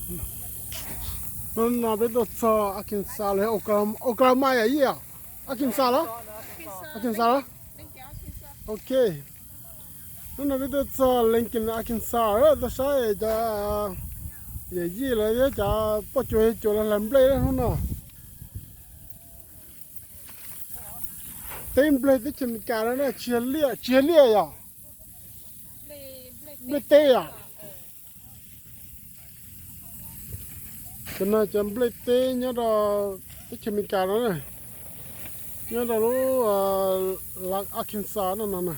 Hnub no peb tuaj txog Arkansas los, Oklahoma yom, Arkansas los? Arkansas los? Ok. Hnub no peb tuaj txog Lincoln, Arkansas, tuaj saib cov yawm yij lawv thiab cov poj cuas yawg cuas lawv hlais nplej hnub no. Teb nplej teb chaws Amelikas no na, tsis yog liaj, tsis yog liaj yom? Nplej teb yom? Cov no cov nplej teb nyob rau teb chaws Amelikas no na, nyob rau lub lav Arkansas no no na.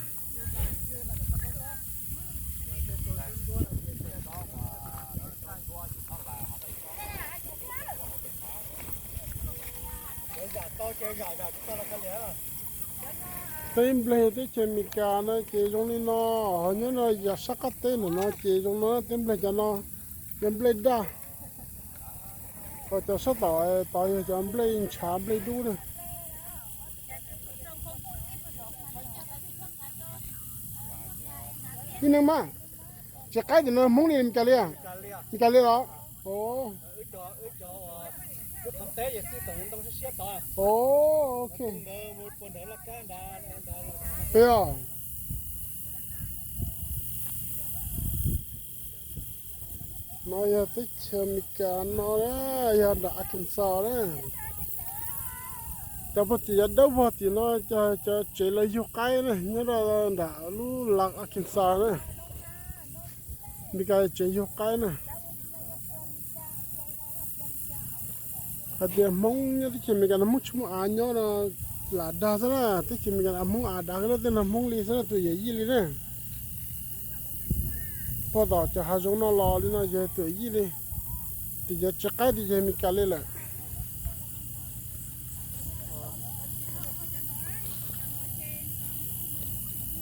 Teb nplej teb chaws Amelikas no ces zoo li no, ho nyob no yog sab qab teb ntawm no ces zoo no, teb nplej cov no yog nplej daj, ho cov sab tom tod yog cov nplej ntshav nplej dub na. Tib neeg mas, tsis qaib tim no Hmoob li Amelikas li, Amelikas li los? Ok. No yog teb chaws Amelikas no na, yog nram Arkansas na. Cov puag tim cov dawb vog tim no, cov tsev lawv yug qaib na, nyob rau nram lub lav Arkansas na. Amelikas tsev yug qaib na. Hais tias Hmoob nyob teb chaws Amelikas no Hmoob tsis muaj av nyob no, lam dag xwb na, teb chaws Amelikas Hmoob av dav, tej no Hmoob li xwb na, tus yawm yij li na. Puag tom cov hav zoov no los li no yog tus yawm yij li, tim cov tsev qaib tim yog Amelikas li lawm.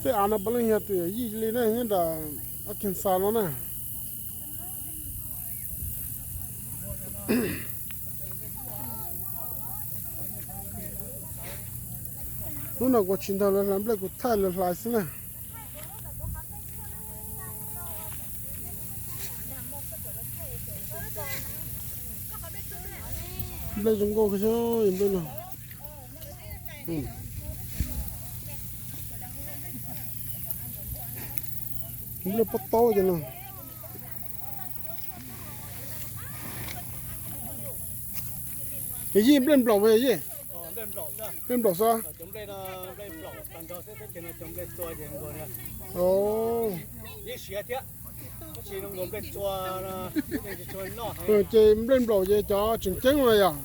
Tej av no puav leej yog tus yawm yij li na, nyob nram Arkansas no na. Hnub no kuv tsis nrog lawv hlais nplej, kuv thaij lawv hlais xwb na. Nplej zoo nkauj kawg thiab nplej no. Nplej pob taub cov no. Yawm yij, nplej nplaum yawm yij? Nplej nplaum xwb. Ces nplej nplaum ces cov tseem ceeb no yog.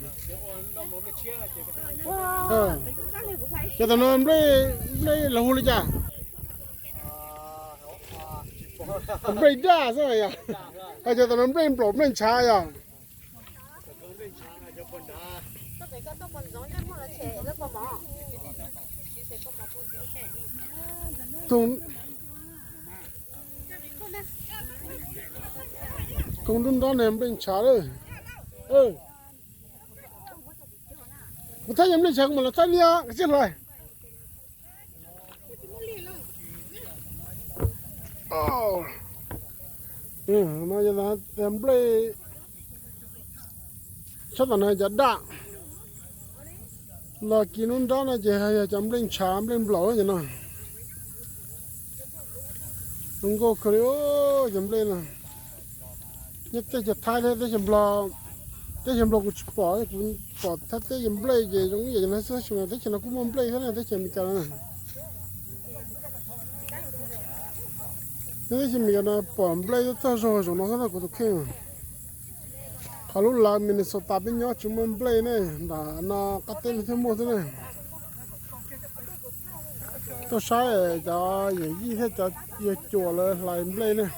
Cov tam no nplej, nplej los hu li cas? Nplej daj xwb yog. Cov tam no nplej nplaum nplej ntshav yog. Koog nrub nrab ne nplej ntshav lawm. Kuv thaij yog nplej ntshav kuv mam los thaij li os, koj tsis hlais. Nplej, sab tom no cov daj, los kis nrub nrab no ces yog cov nplej ntshav nplej nplaum cov no. Zoo nkauj kawg li cov nplej no. Nyob teb chaws Thaib thiab teb chaws Nplog, teb chaws Nplog kuv tsis pom, kuv pom Thaib teb cov nplej ces zoo ib yam li no xwb, tab sis mas teb chaws no kuj muaj nplej thiab na, teb chaws Amelikas no na. Nyob teb chaws Amelikas no pom nplej txog zog zoo no xwb na kuv tus kheej. Qhov lub lav Minnesota peb nyob tsis muaj nplej ne, nram no qab teb li thiaj muaj xwb na. Tuaj saib cov yawm yij thiab cov yawg cuas lawv hlais nplej ne.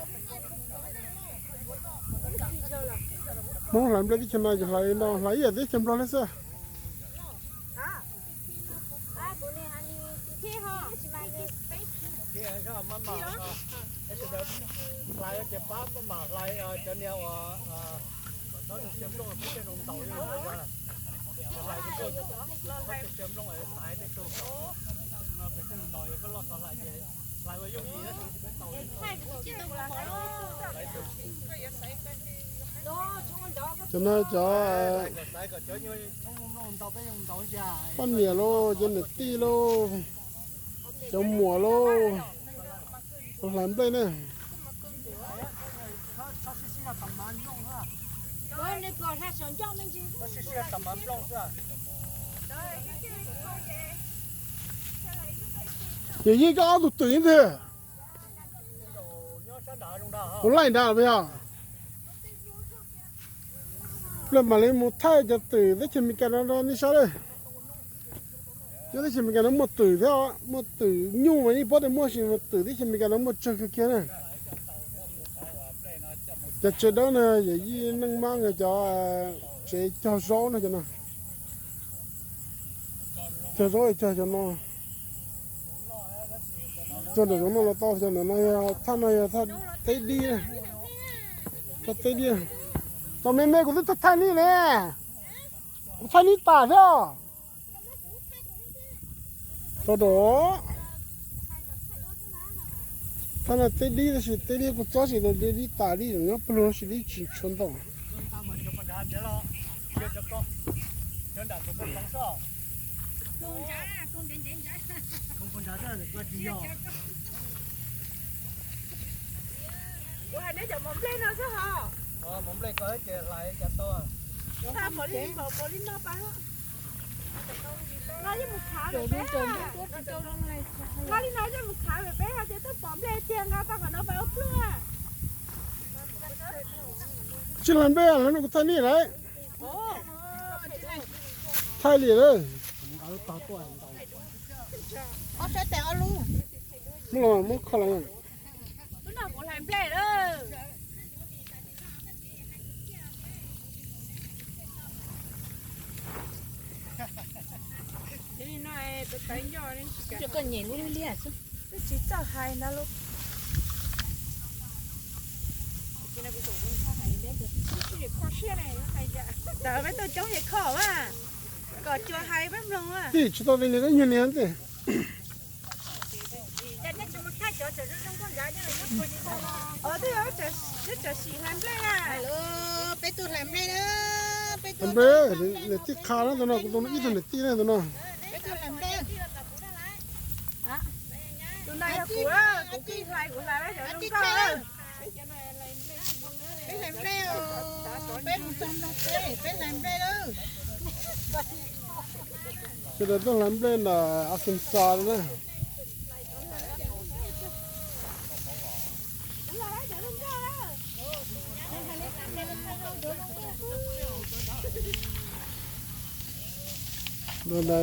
Hmoob hlais nplej teb chaws no ces hlais no hlais ib yam teb chaws Nplog li xwb. Cov no cov poj niam lauj, cov niam tij lauj, cov muam lauj, hlais nplej ne. Yawm yij, koj ob tug twm ntag. Kuv laij nrad puas yog? Pliag mam li mus thaij cov twm teb chaws Amelikas no rau nej saib lawm. Cov teb chaws Amelikas no muaj twm thiab, muaj twm nyuj mas yeej paub tias muaj, tab sis mas twm teb chaws Amelikas no muaj tsawg kawg kiag na. Cov tsev dawb no yawm yij Neej Mab nkawd cov tsev cog zaub no, cov no cog zaub cog cov no. Cog ntawm zoov no los tau, cog ntawm no yog thaj, no yog thaj teb dib, thaj teb dib. Tau me me kuv twb thaij thaij nej ne, kuv thaij nej tas thiab. Tau dam, thaj no teb dib tab sis teb dib kuj txob tsis tau, dib tas dib nyob pawg lug tab sis dib tsis tshua ntau. Kuv hais neb cov mov nplej no xwb hos. Nqa pom li, pom li no pas. Nqa yeej mus khav pem peb, nqa li no yeej mus khav pem peb hais tias twb pom nplej tiag, nqa tau qhov no pas ua pluaj. Tsis hlais nplej, hlais no kuv thaij nej lawm. Thaij li lawm. Muab los, muab kho los. Hnub no kuv hlais nplej lawm. Koj nyem lub liab xwb. Twb tsis txawj hais ntag lauj. Tam peb tuaj coob ces kho mas, kom cua hais peb mloog mas. Tij tsis tau tij li koj nyuag niag ntej. Peb tuaj hlais nplej na, peb tuaj hlais nplej, niam tij qha na tus no, kuv tus no ib tug niam tij na tus no. Peb tuaj hlais nplej. Tus no yog kuv, kuv kij hlais, kuv hlais lawm cov zoo nkauj. Peb hlais nplej, peb mus txog nplog teb peb hlais nplej lawm. Sawv daws tuaj hlais nplej ntawm Arkansas na.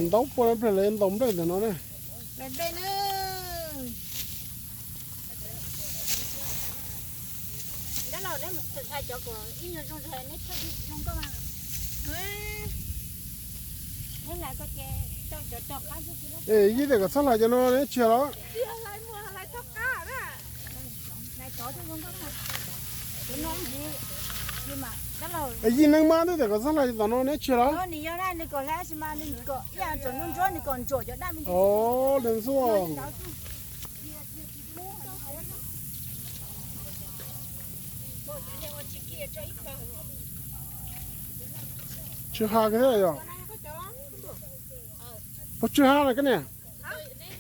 Ntaus puab ib pliag lawv ntaus nplej ntawm no ne. Es Yij tias kom txhob hlais cov no neb tsis yog los? Es Yij Neej Mab twb tias kom txhob hlais tom no neb tsis yog los? Os, nws ntxuaj. Tsw ha kiag thiab yog? Puas tsw ha na koj niam?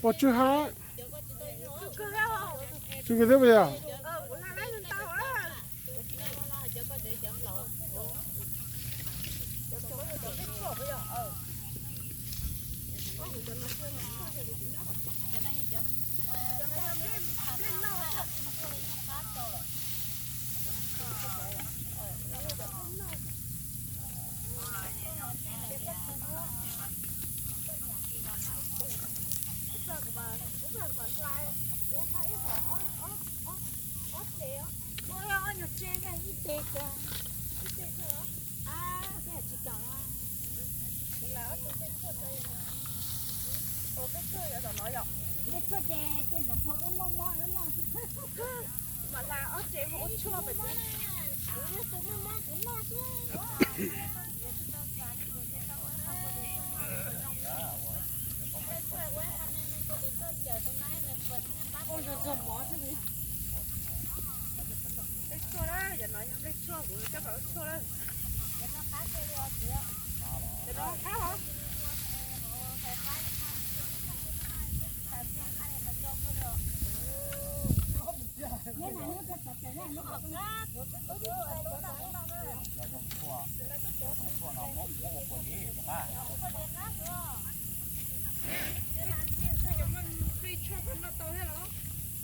Puas tsw ha? Tsw kiag thiab puas yog? Mam hla ob tsev mus ua tshuaj pem kuv, kuv yog tus muaj mob kuv noj xwb. Nplej tshuaj na, yog no yog nplej tshuaj kuv coj pam ua tshuaj lawm.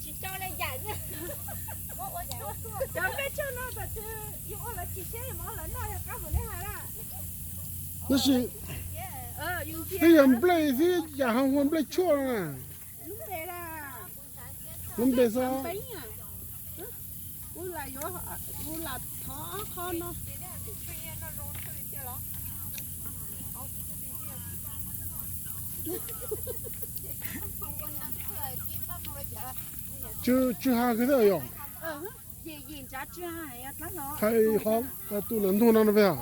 Tsis tau le yam. Cov peb tsog no tam sis yus ua lawv tsis siab, yus ua lawv noj yog qab mus nej hais na. Tab sis twb yog nplej xwb, yam ho ua nplej tshuaj no na. Lub npe xwb. Kuv lam yuav, kuv lam thov qho no. Tsw, tsw ha kawg thiab yom. Yim, yim nrad tsw ha. Hais qhov tus nam ntug no no peb os.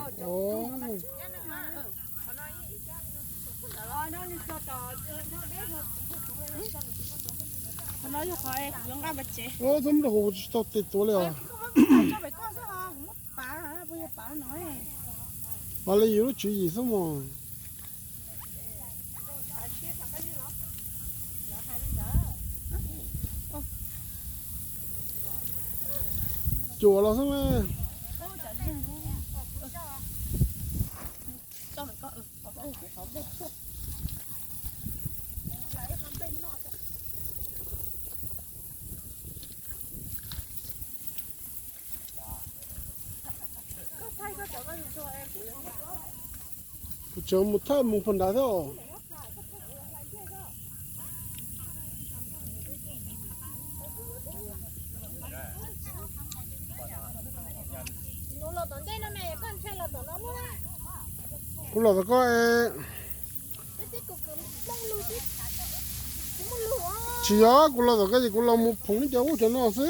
Txhob muab rau kuv, kuv tsis tau tes tuav li os. Mas li yus lub tswv yim xwb mos. Cuam los xwb na. Kuv tseem mus thaij mus puag nrad thiab os. Kuv los tom koj es. Tsis yog, kuv los tom koj ces kuv los mus phoom neb cov ub cov no xwb.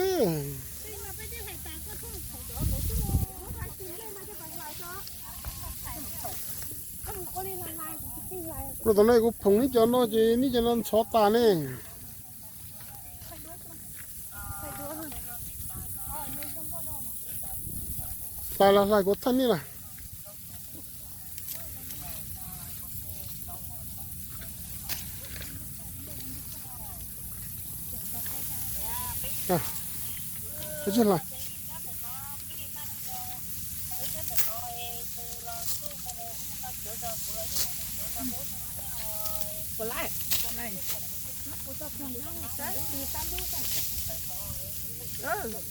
Kuv los tom no kuv phoom neb cov no ces neb cov no ntxhov tas ne. Tas los hlais kuv thaij neb lawm.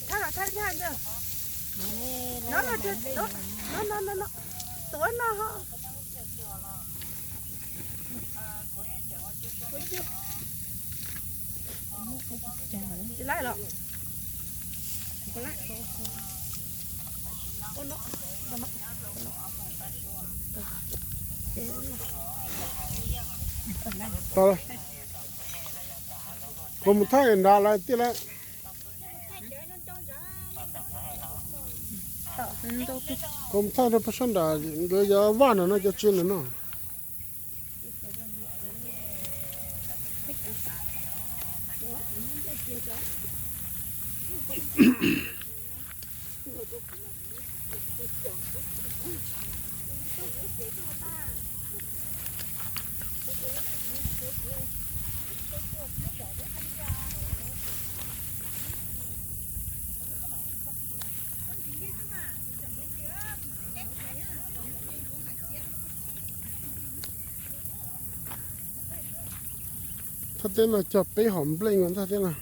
Thaj los thaj thaj ntawd. No no no no, tuav no ho. Tsis laij los. Kuv mus thaij nrad lawm tiag lawm. Kuv mus thaij rau pab sab nrad, nkawd yuav vaj nram no cov tsev nram no. Thaj teb no cog peb hom nplej no thaj teb no.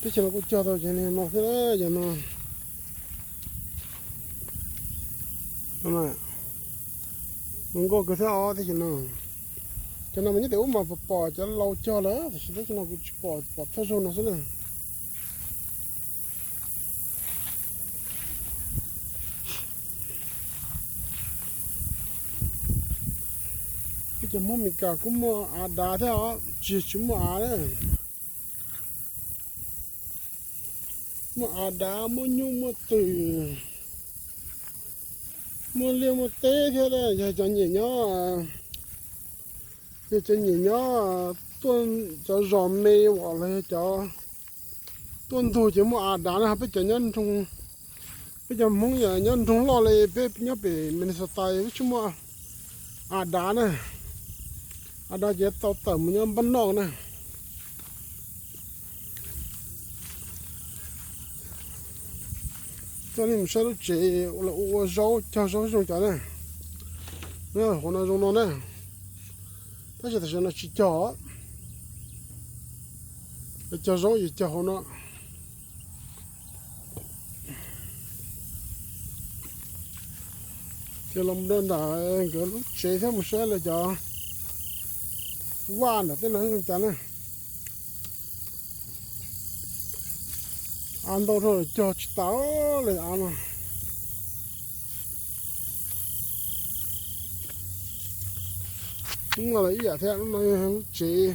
Teb chaws no kuj cog tau cov no thiab, cov no. Zoo nkauj kawg thiab os teb chaws no. Cov no mas nyob tim ub mas pom cov laus cog lawm, tab sis teb chaws no kuv tsis pom, pom thawj zaug no xwb na. Peb cov Hmoob Meskas kuj muaj av dav thiab os, tsis, tsis muaj av na. Muaj av dav, muaj nyuj, muaj twm, muaj liaj muaj teb thiab. Yog cov nyiam nyob, yog cov nyiam nyob tuaj cov zos me uas los yog cov Tuaj ntug ces muaj av dav na, peb cov nyob nroog, peb cov Hmoob nyob nroog loj li peb nyob pem Minnesota peb tsis muaj av dav na. Av dav ces tau tawm mus nyob npab noj na. Coj nej mus saib lub tsev los ua ua zaub, cog zaub zoo cas na. Hauv no zoo no na. Tab sis tam sim no tsis cog, cog zaub ces cog hauv no. Ces los mus rau ntawm nkawd lub tsev thiab mus saib lawv cov vaj nram tej no zoo cas na. Av ntau dhau lawm cog tsis tas lawm av no. Lub no los ib yam thiab, lub no lub tsev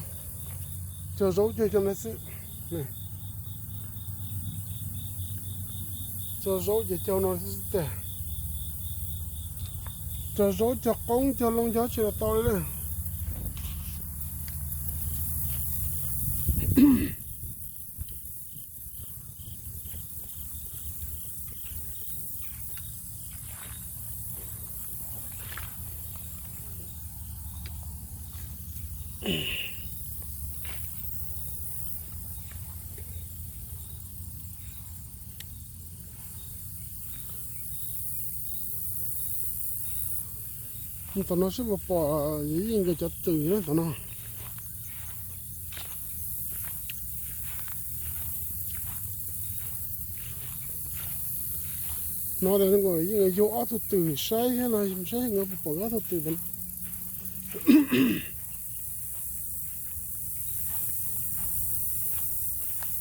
cog zaub cog cov no xwb. Cog zaub ces cog no xwb tiag. Cog zaub cog qoob cog loo cog tsis los tau li na. Tom no seb puas pom yawm yij nkawd cov twm na tom no. No tas yawm yij nkawd yug ob tug twm saib thiab no, saib nkawd puas pom ob tug twm tas no.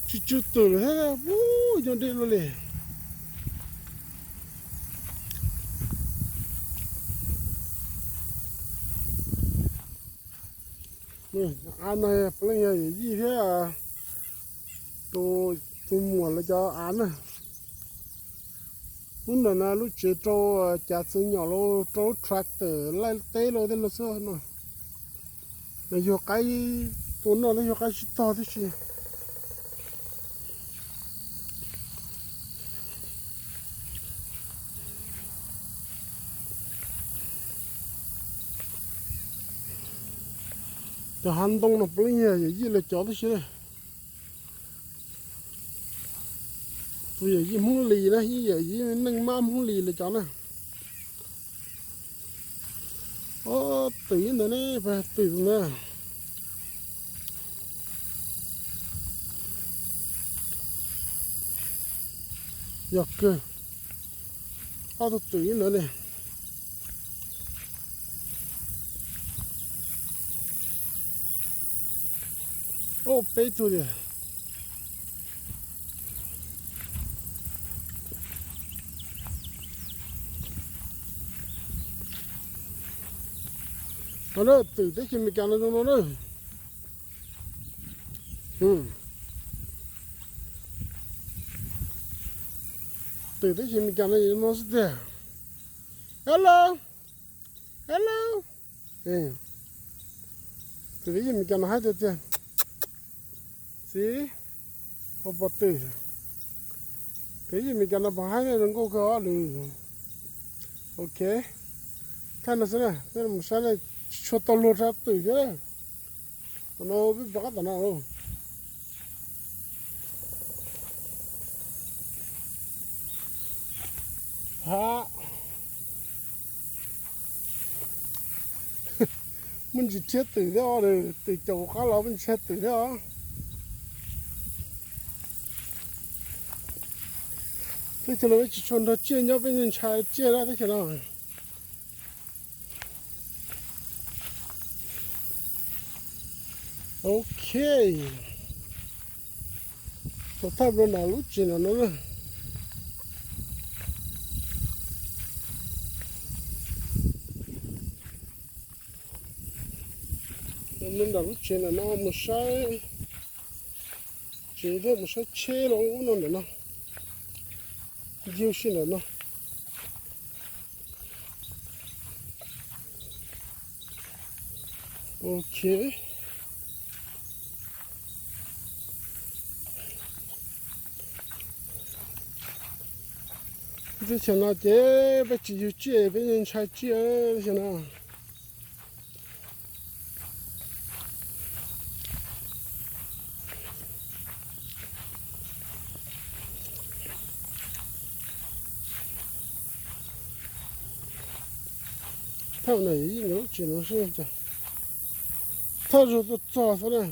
Tsis tsw twm thiab, ub, nyob deb luaj li. Av no puav leej yog yawm yij thiab tus muam lawv cov av na. Lub ntawm no lub tsev rau cav txiv nyom los rau lub tractor laij teb los tej no xwb no. Lawv yug qaib tua noj thiab yug qaib sib tog tib si. Cov hav ntoo no puav leej yog yawm yij lawv cov tib si. Tus yawm yij Hmoob Lis na, ib yawm yij neej mab Hmoob Lis lawv cov na. Ob twm ib ntawd ne, twm ntawd. Yog kawg, ob tug twm ib ntawd ne. Ob peb tug tiag. Twm teb chaws Amelikas no zoo no na. Twm teb chaws Amelikas no no xwb tiag. Hello, hello. Twm teb chaws Amelikas no haib tiag tiag. Txiv, koj pom twm, twm teb chaws Amelikas no puas haib, zoo nkauj kawg os. Ok, thaij no xwb na, peb mus saib na, tsis tshua tau luag rau twm thiab. Tam no peb pom qab tom no lauj. Ha, muaj ntsis rhiab twm thiab os, twm caum qab los muaj ntsis rhiab twm thiab os. Teb chaws no peb tsis tshua nrog tsiaj nyob, peb ntshai tsiaj na teb chaws no. Ok, thaij rau nram lub tsev nram no na. Nram lub tsev nram no mus saib tsev thiab mus saib tsheb los ub no nram no. Ncig ua si nram no. Ok. Teb chaws no ces peb tsis yug tsiaj, peb ntshai tsiaj teb chaws no. Thaj no yeej lub tsev no xwb, thaj zog tuaj txog xwb na.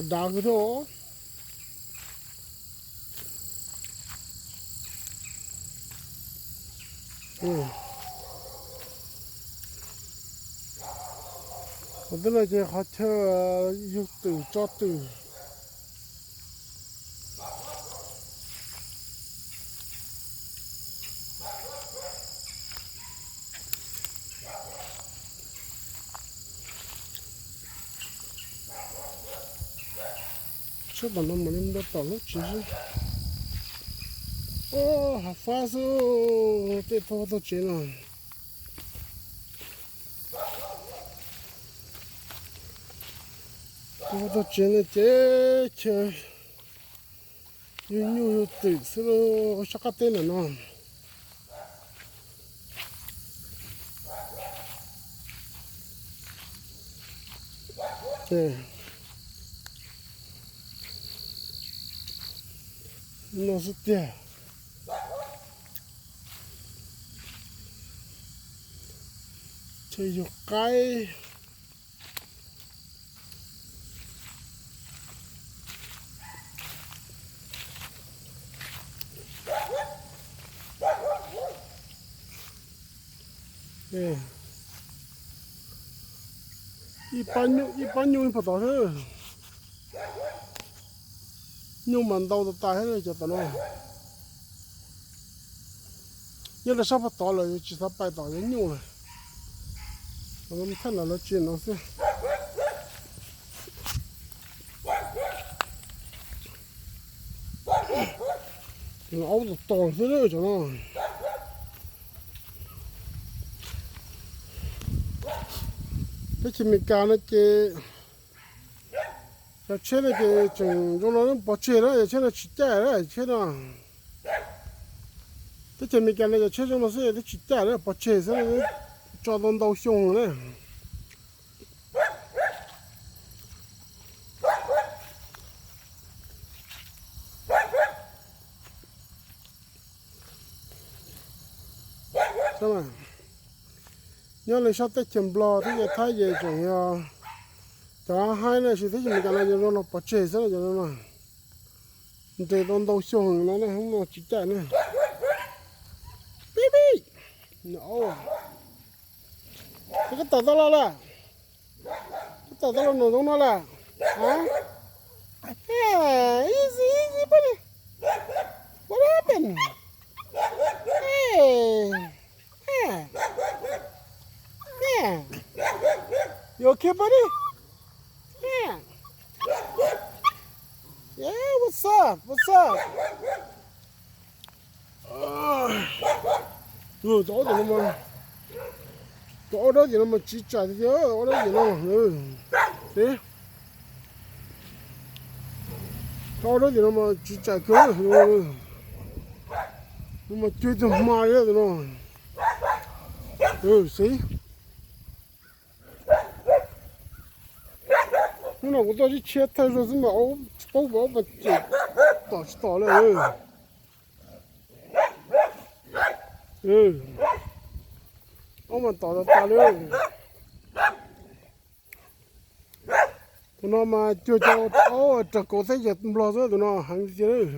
Dav kawg thiab. Qhov twg no ces qhov chaw yug twm tso twm. Sab tom no mam li nta tom lub tsev xwb. Hav fab xwb, tej tog tog tsev no. Tog tog tsev no ces chaw yug nyuj yug twm xwb, sab qab teb ntawm no. No xwb tiag. Chaw yug qaib. Ib pab nyuj ib pab nyuj ib puag tod xwb. Nyuj mas ntau tas tas thiab cov tom no. Nyob rau sab puag tod lawm yuav tsis xav pais tom yuav nyuj lawm. Thaj no lawv tsev no xwb. Aub tos tos xwb cov no. Teb chaws Amelikas no ces cov tsheb no ces tseem zoo no pov tseg na, cov tsheb no tsis caij na, tsheb no. Teb chaws Amelikas no cov tsheb zoo no xwb twb tsis caij na, pov tseg xwb, tso tau ntau xyoo na. Nyob li sab teb chaws Nplog thiab ces Thaib ces tseem yog cov haib na, tsis teb chaws Amelikas no ces zoo no pov tseg xwb na, cov no nres tau ntau xyoo no na, tsis caij na. Pib pib. Koj tom tau los lawm? Koj tom tau los nram zoov no lawm? Easy, easy, buddy. What happened? Hey. Yeah. Yeah. You okay, buddy? Yeah. Yeah, what's up? What's up? Cov ob, cov ob dawb tim no mas tsiv tsam tiag tiag, ob dawb tim no. Cov ob dawb tim no mas tsiv tsam kawg. No mas cuag tus hma li tim no. Xib, hnub no kuv tuaj sib tshiab thawj zaug xwb mas tsis paub mas cem tom tsis tom li. Aub mas tom tas tas li. Tus no mas cuag cov aub raug kaus teb chaws Nplog xwb, tus no heev tiag.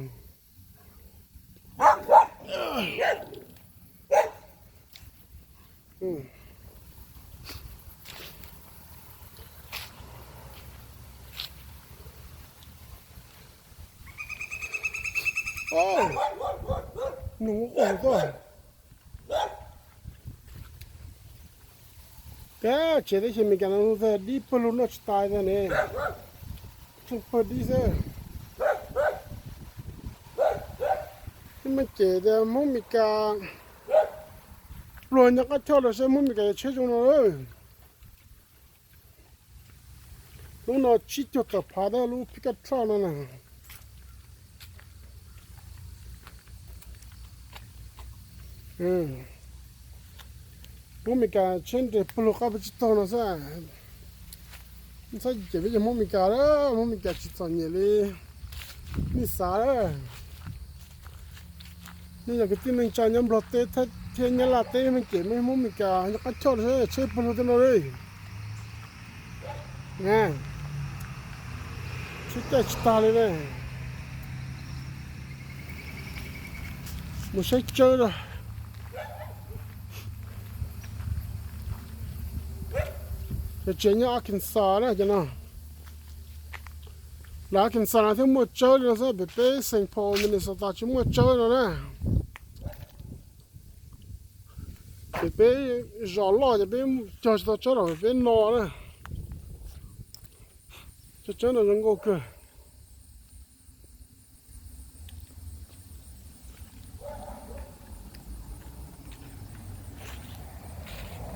Nws ua tuaj. Kab tsev teb chaws Amelikas no dib pawg lug noj tsis tas ne. Tseem pawg dib xwb. Muaj cem tias Hmoob Amelikas pluag nyob qab choj los saib Hmoob Amelikas yuav tsheb zoo no. Lub no tsib caug tawm phav tab lub pickup truck no na. Hmoob Amelikas tsheb nres pawg lug qab pes tsib taug no xwb. Txhob cem peb cov Hmoob Amelikas, Hmoob Amelikas tsis txom nyem li nej xav. Nej yog kwv tij neej tsa nyob Nplog teb thiab Nyab Laj teb, nej cem peb Hmoob Amelikas nyob qab choj los saib tsheb pawg lug tej no li. Tsheb caij tsis tag li ne. Mus saib tsawb na. Cov tsev nyob Arkansas na cov no. Lawv Arkansas no thiaj muaj tsawb li no xwb, pem peb Saint Paul, Minnesota tsis muaj tsawb no na. Ces peb zos loj ces peb cog tsis tau tsawb los pem peb no na. Cov tsawb no zoo nkauj kawg.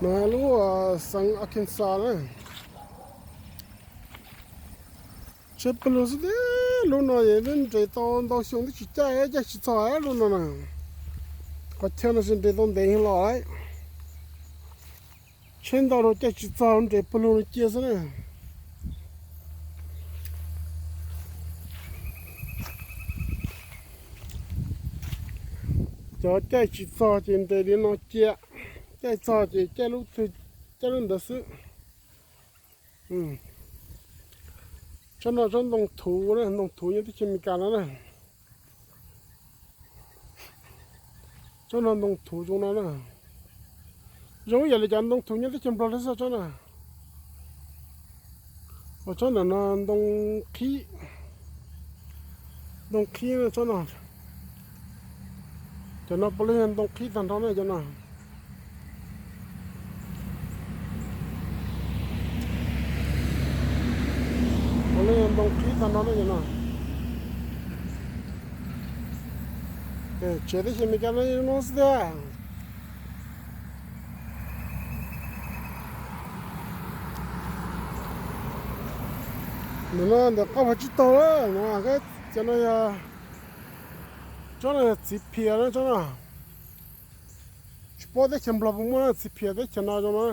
No lub xeev Arkansas na. Tsheb pawg lug xwb tiag, lub no es twb nres tau ntau xyoo twb tsis caij, caij tsis txog lub no na. Qhov chaw no tsis nres tau ntev los lawm. Tsheb ntau no caij tsis txog, nres pawg lug no cia xwb na. Cov caij tsis txog ces nres li no cia, caij txog ces caij lub twg caij lub ntawd xwb. Tsob no tsob ntoo thuv na, ntoo thuv nyob teb chaws Amelikas no na. Tsob no ntoo thuv zoo no na. Zoo ib yam li cov ntoo thuv nyob teb chaws Nplog thiab xwb tsob na. Ua tsob ntawm no ntoo qhib, ntoo qhib tsob no. Cov no puav leej yog ntoo qhib tag nrho na cov no. Puav leej yog ntoo qhib tag nrho na cov no. Tsev teb chaws Amelikas no zoo no xwb tiag. Ntawm no ntawm qab pes tsib taug na, cov no yog, tsob no yog txiv phias na tsob no. Tsis paub teb chaws Nplog puas muaj txiv phias, teb chaws no zoo no.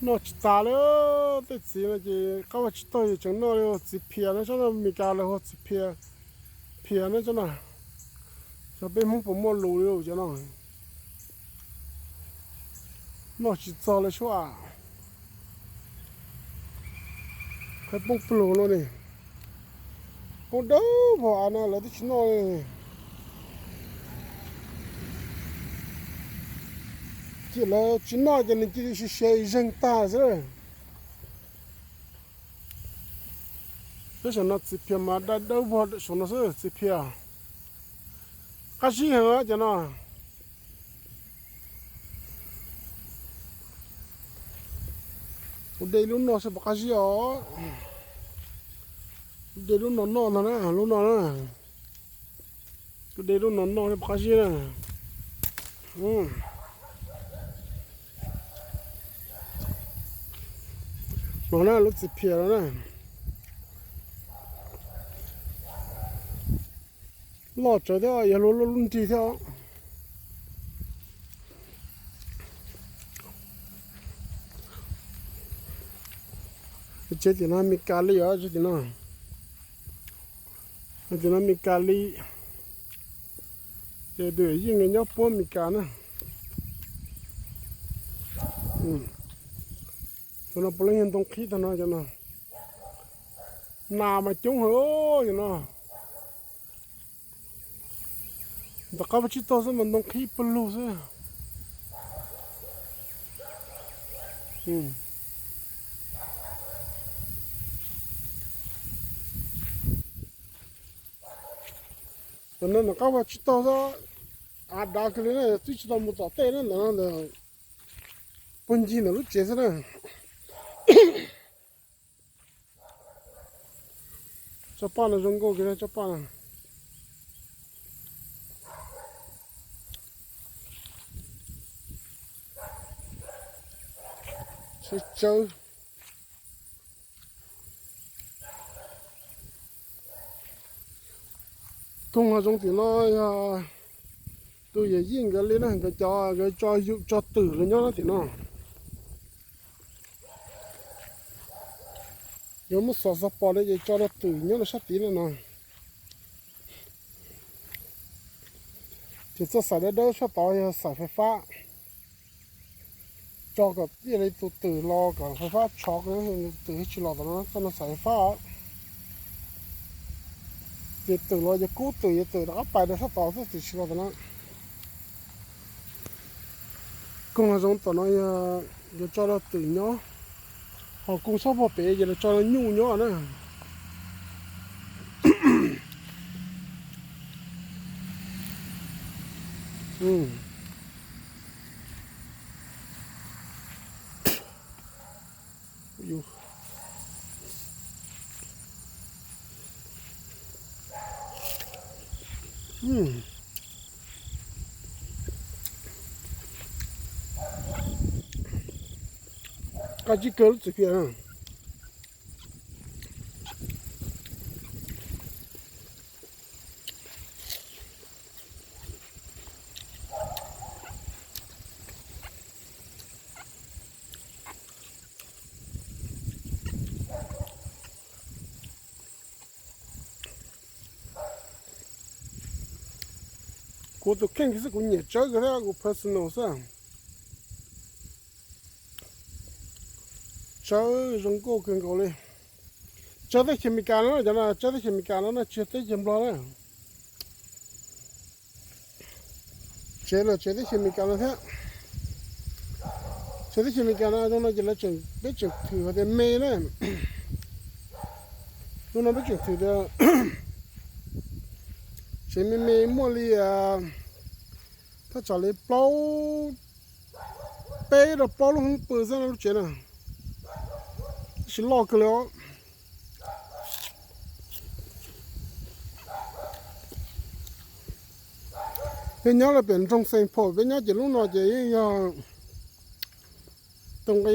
Noj tsis tas li, tej txiv no ces qab pes tsib taug ces tseem noj li txiv phias na, tsob no Amelikas lawv hu txiv phias, phias na tsob no. Xyov peb Hmoob puas muaj lus li cov no. Noj tsis txog li sub. Qhov poob plug no ne, poob dawb vog av no lawv twb tsis noj li. Ces lawv tsis noj ces nws cia li siav siav zeeg tag xwb. Peb saum no txiv phias mas dai dawb vog saum no xwb, txiv phias qab zib heev cov no. Kuv de lub no saib puas qab zib os. Kuv de lub no noj ntag na, lub no na. Kuv de lub no noj saib puas qab zib na. No na lub txiv phias no na. Loj tsawv thiab, yog lub lub nrig thiab. Tsev tim no Amelikas li os, tsev tim no. Tim no Amelikas li. Ces tus yeej nyob puab Amelikas na. Cov no puav leej yog ntoo qhib tag no cov no. Nas mas coob heev cov no. Tom qab vaj tsib taug xwb mas ntoo qhib pawg lug xwb. Tam no tom qab vaj tsib taug xwb, av dav kawg li na, twb tsis tau mus tom tej na, ntawm no ntawm puag ncig ntawm lub tsev xwb na. Tsob paj no zoo nkauj kawg, tsob paj no. Tsawb tsawb. Koog hav zoov tim no yog tus yawm yij nkawd li na, nkawd cov, nkawd tso yum tso twm los nyob tim no. Yuav muab xov xov pos li ces tso rau twm nyob rau sab tid no no. Ces txoj xaim dawb dawb sab tod yog xaim fais fab, tso kom ib yam li tus twm los kom fais fab tshov, twm tsis los tom no, txoj no xaim fais fab. Ces twm los ces kub twm, ces twm rov qab pais rau sab tod xwb, twm tsis los tom no. Koog hav zoov tom no yog yuav tso rau twm nyob, ho koog sab puag pem ces los tso rau nyuj nyob na. Qab tsib kawg lub txiv phiaj na. Kuv tus kheej xwb, kuv nyiam tsawb kawg thiab, kuv personal xwb. Tsawb zoo nkauj kawg nkaus li. Tsawb teb chaws Amelikas no, cov no tsawb teb chaws Amelikas no na, tsis yog teb chaws Nplog na. Tsev lawm tsev teb chaws Amelikas no thiab. Tsev teb chaws Amelikas no zoo no ces lawv tseem, peb tseem thwm hais tias me na. Hnub no peb tseem thwm tias tsev me me muaj li thaj tsam li plaub, peb rau plaub lub hoob pw xwb no lub tsev na. Tab sis loj kawg li os. Peb nyob lawm pem nroog Saint Paul, peb nyob ces lub no ces yeej yog tus nqi